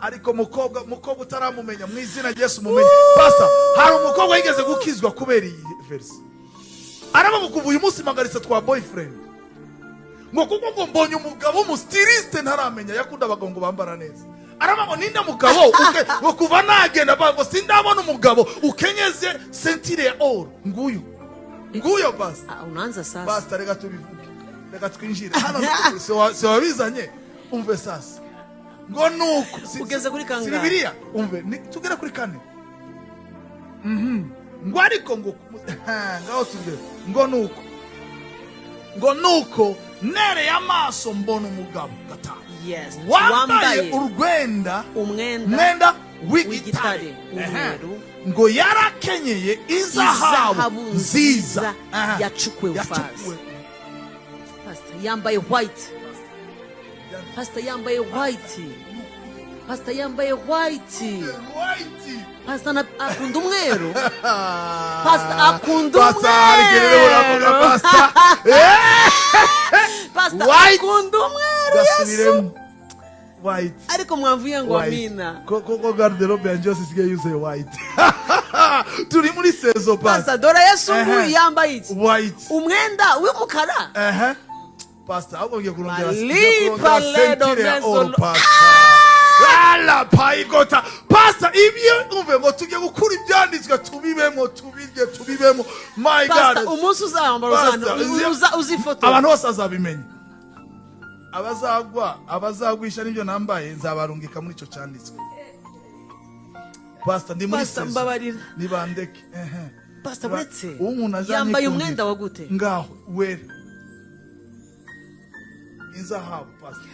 Ariko mukobwa utaramumenya, mu izina rya Yesu mumenye. Pastor, hari umukobwa yigeze gukizwa kubera iyi verse. Aravuga: "Kuva uyu munsi mpagaritse twa boyfriend," ngo kuko ngo mbonye umugabo w'umustyliste ntaramenya, yakunda abagabo ngo bambara neza. Aravuga ngo: "Ninde mugabo ngo kuva nagenda ngo sindabona umugabo ukenyeze ceinture ya or, nguyu nguyo, pastor." Ah, unaanza sasa. Pastor, reka tubivuge, reka twinjire hano. Si wabizanye? Umve sasa, ngo nuko Ugeze kuri kangahe? Si Bibiliya? Umve, tugere kuri kane. Ngo ariko ngo ngaho tugere, ngo nuko nereye amaso mbona umugabo, gatanu, wambaye wambaye urwenda, umwenda mwenda w'igitare, w'igitare, umweru. Ngo yarakenyeye izahabu izahabu nziza nziza yacukuwe Ufazi. Yacukuwe. Pastor yambaye white, pastor yambaye white, pastor yambaye white. White. Pastor akunda umweru. Pastor akunda Pastor, rero uravuga, umweru. Pastor. Pastor White. akunda umweru, Yesu. Gasubiremo. White. Ariko mwavuye ngo White. amina. Koko garde-robe yanjye yose isigaye yuzuye white. Turi muri saison, pastor. Pastor, dore Yesu nguyu yambaye iki? White. Umwenda w'umukara. Ehe. Pastor, ahubwo ngiye kurongera, Malipa ngiye kurongera ledo ceinture ya mezolo. or, pastor. Ala payigota. Pastor, ibyo umve ngo tugiye gukura ibyanditswe tubibemo, tubirye, tubibemo. My God. Pastor, umunsi uzambara Pastor, uzifotora. Abantu bose bazabimenya. Abazagwa, abazagwisha n'ibyo nambaye, nzabarungika muri icyo cyanditswe. Pastor, ndi muri Pastor, saison. mbabarira. Nibandeke. Ehe. Pastor, uretse Uwo umuntu yambaye azanyikundira. umwenda wa gute? Ngaho wera, inzahabu, pastor.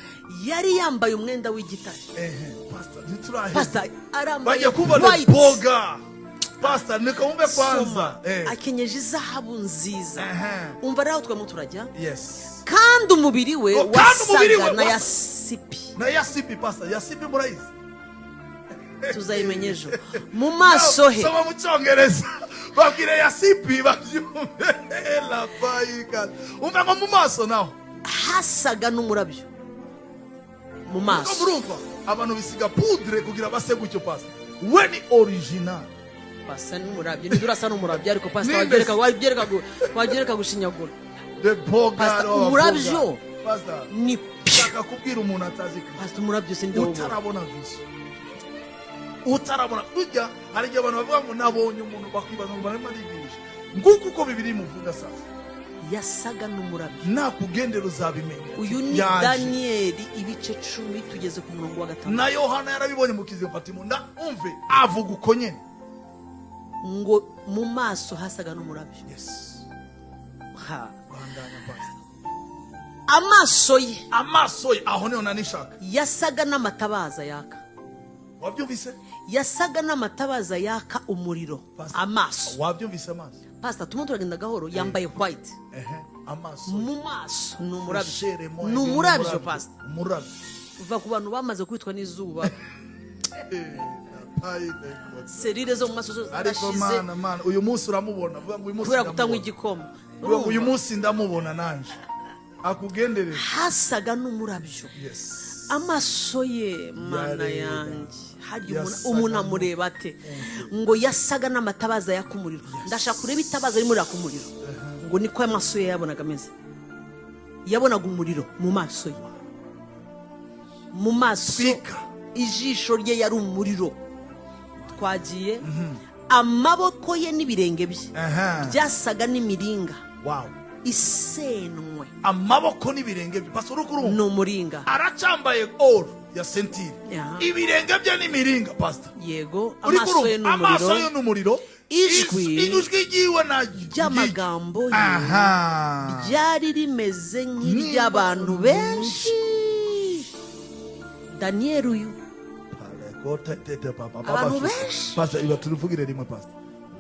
Yari yambaye umwenda w'igitare. Ehe, pastor, ntituraheza. Pastor arambaye Bagiye kumva the white. Boga, pastor, niko wumve kwanza. Soma. Akenyeje izahabu nziza. Umva rero aho twemo turajya. Kandi umubiri we Oh, kandi umubiri we wasaga na yasipi. Na yasipi, pastor, yasipi murayizi? Tuzayimenya ejo. Mu maso he Soma mu Cyongereza, babwire yasipi babyumve. La bayika, umva ngo mu maso naho hasaga n'umurabyo mu Ko maso. murumva abantu bisiga poudre kugira base gutyo, pastor, we ni original. Basa n'umurabyo, nibyo, urasa n'umurabyo, ariko pastor, Ninde se? wagereka gushinyagura. The boga. Pastor, umurabyo Pastor, ni shaka kubwira umuntu atazi Kristo, Pastor, umurabyo si ndawubona. Utarabona vision, utarabona burya hari igihe abantu bavuga ngo nabonye umuntu, bakwibaza ngo barimo arigisha. Nguko uko Bibiri muvuga sasa. Yasaga n'umurabyo. Nakugendera uzabimenya. Uyu ni Yaje. Daniyeli ibice 10, tugeze ku murongo wa 5. Na Yohana yarabibonye mu kiziba Patimo, na umve avuga uko nyene. Ngo mu maso hasaga n'umurabyo. Ha. Bandanya, pastor. Amaso ye, Amaso ye, aho niho nanishaka. yasaga n'amatabaza yaka. Wabyumvise? Yasaga n'amatabaza yaka umuriro. Pastor. Amaso. Wabyumvise, amaso? Pastor, turimo turagenda gahoro. Yambaye white. Ehe, amaso. Mu maso ni umurabyo. Shere mo. Ni umurabyo, pastor. Umurabyo. Uva ku bantu bamaze kwitwa n'izuba, Eh, serire zo mu maso zose ariko zarashize mana, mana, uyu munsi uramubona, vuga ngo uyu munsi kubera kutanywa ndamubona. igikoma. Vuga ngo uyu munsi ndamubona nanje akugenderere. Hasaga n'umurabyo amaso ye, Mana Yareba. yanjye. Harya Yasaga umuntu amureba ate? Ngo yasaga n'amatabaza yaka umuriro. Ndashaka kureba itabaza ririmo riraka umuriro. Ngo niko amaso ye yabonaga ameze, yabonaga umuriro mu maso ye, mu maso. Twika. Ijisho rye yari umuriro. Twagiye. Amaboko ye n'ibirenge bye byasaga n'imiringa isenwe. Amaboko n'ibirenge bye, pastor, uri kurumva? Ni umuringa. Aracambaye or ya ceinture. Ibirenge bye n'imiringa, pastor. Yego. Uri Amaso ye kurumva? ni Amaso ye umuriro. ni umuriro. Ijwi Ijwi ryiwe naryo ry'amagambo ye ryari rimeze nk'iry'abantu benshi. Daniyeli uyu. Abantu benshi. Pastor, iba turuvugire rimwe, pastor.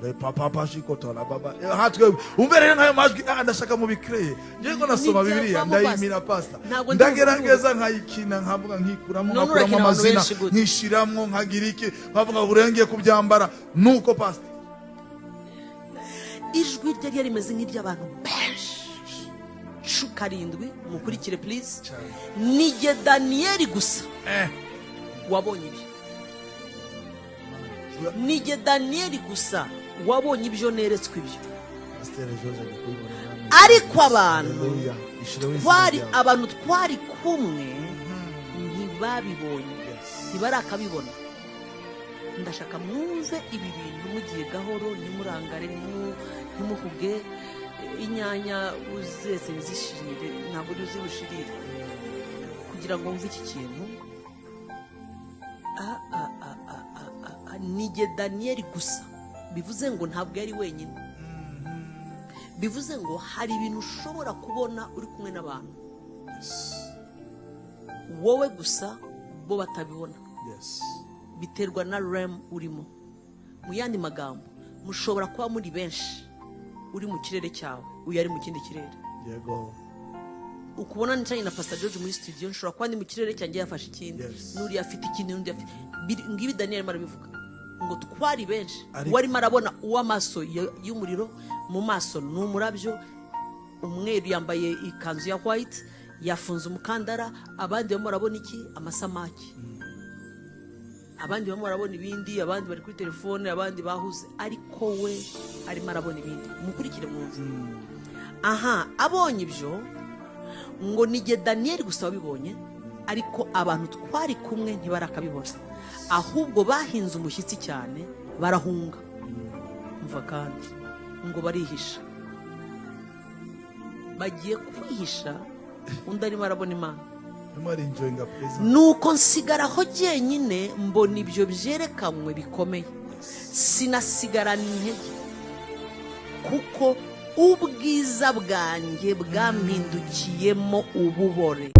Le papa pashikotola baba. Hatwe umve rero nkayo majwi, ndashaka mu bikreye. Ngiye ngo nasoma Ntibyavamo, Bibiliya pastor. ndayimira, pastor. Ntabwo ndi Ndagerageza nkayikina, nkavuga, nkikuramo, None nkakuramo urakina abantu amazina, benshi gute? nkishiramwo, nkagira iki, nkavuga burengeye kubyambara nuko, pastor. Ijwi rye ryari rimeze nk'iry'abantu benshi. 7, mukurikire please. Cyane. Ni jye Daniyeli gusa wabonye ibyo. Nijye Daniyeli gusa wabonye ibyo neretswe ibyo. Pasiteri George agiye kubibona namwe. Ariko abantu Haleluya. Ishireho izina twari ryawe. abantu twari kumwe ntibabibonye, Yes. ntibarakabibona. Ndashaka mwumve ibi bintu mugiye gahoro, ntimurangare, ntimuhuge. Inyanya uzetse ntizishirire, ntabwo uri uzibushirire kugira ngo wumve iki kintu. Ah, ah, ah, ah, ah, ah, ah. Nijye Daniyeli gusa, bivuze ngo ntabwo yari wenyine, bivuze ngo hari ibintu ushobora kubona uri kumwe n'abantu, wowe gusa bo batabibona. Biterwa na realm urimo. Mu yandi magambo, mushobora kuba muri benshi, uri mu kirere cyawe, uyu ari mu kindi kirere. Ukubona nicanye na Pastor George muri studio, nshobora kuba ndi mu kirere cyanjye, yafashe ikindi, n'uriya afite ikindi, n'undi afite. Ngibi Daniel arimo arabivuga ngo twari benshi, warimo arabona uw'amaso y'umuriro mu maso ni umurabyo umweru, yambaye ikanzu ya white, yafunze umukandara. Abandi barimo barabona iki? Amasamaki. Abandi barimo barabona ibindi, abandi bari kuri telefone, abandi bahuze, ariko we arimo arabona ibindi. Mukurikire mwumve. Aha abonye ibyo ngo nijye Daniyeli gusa wabibonye, ariko abantu twari kumwe ntibarakabibona, ahubwo bahinze umushyitsi cyane barahunga. Mva kandi ngo barihisha, bagiye kwihisha, undi arimo arabona Imana. Arimo arenjoyinga presence. Nuko nsigaraho jyenyine, mbona ibyo byerekanwe bikomeye, sinasigarana intege, kuko ubwiza bwanjye bwampindukiyemo ububore.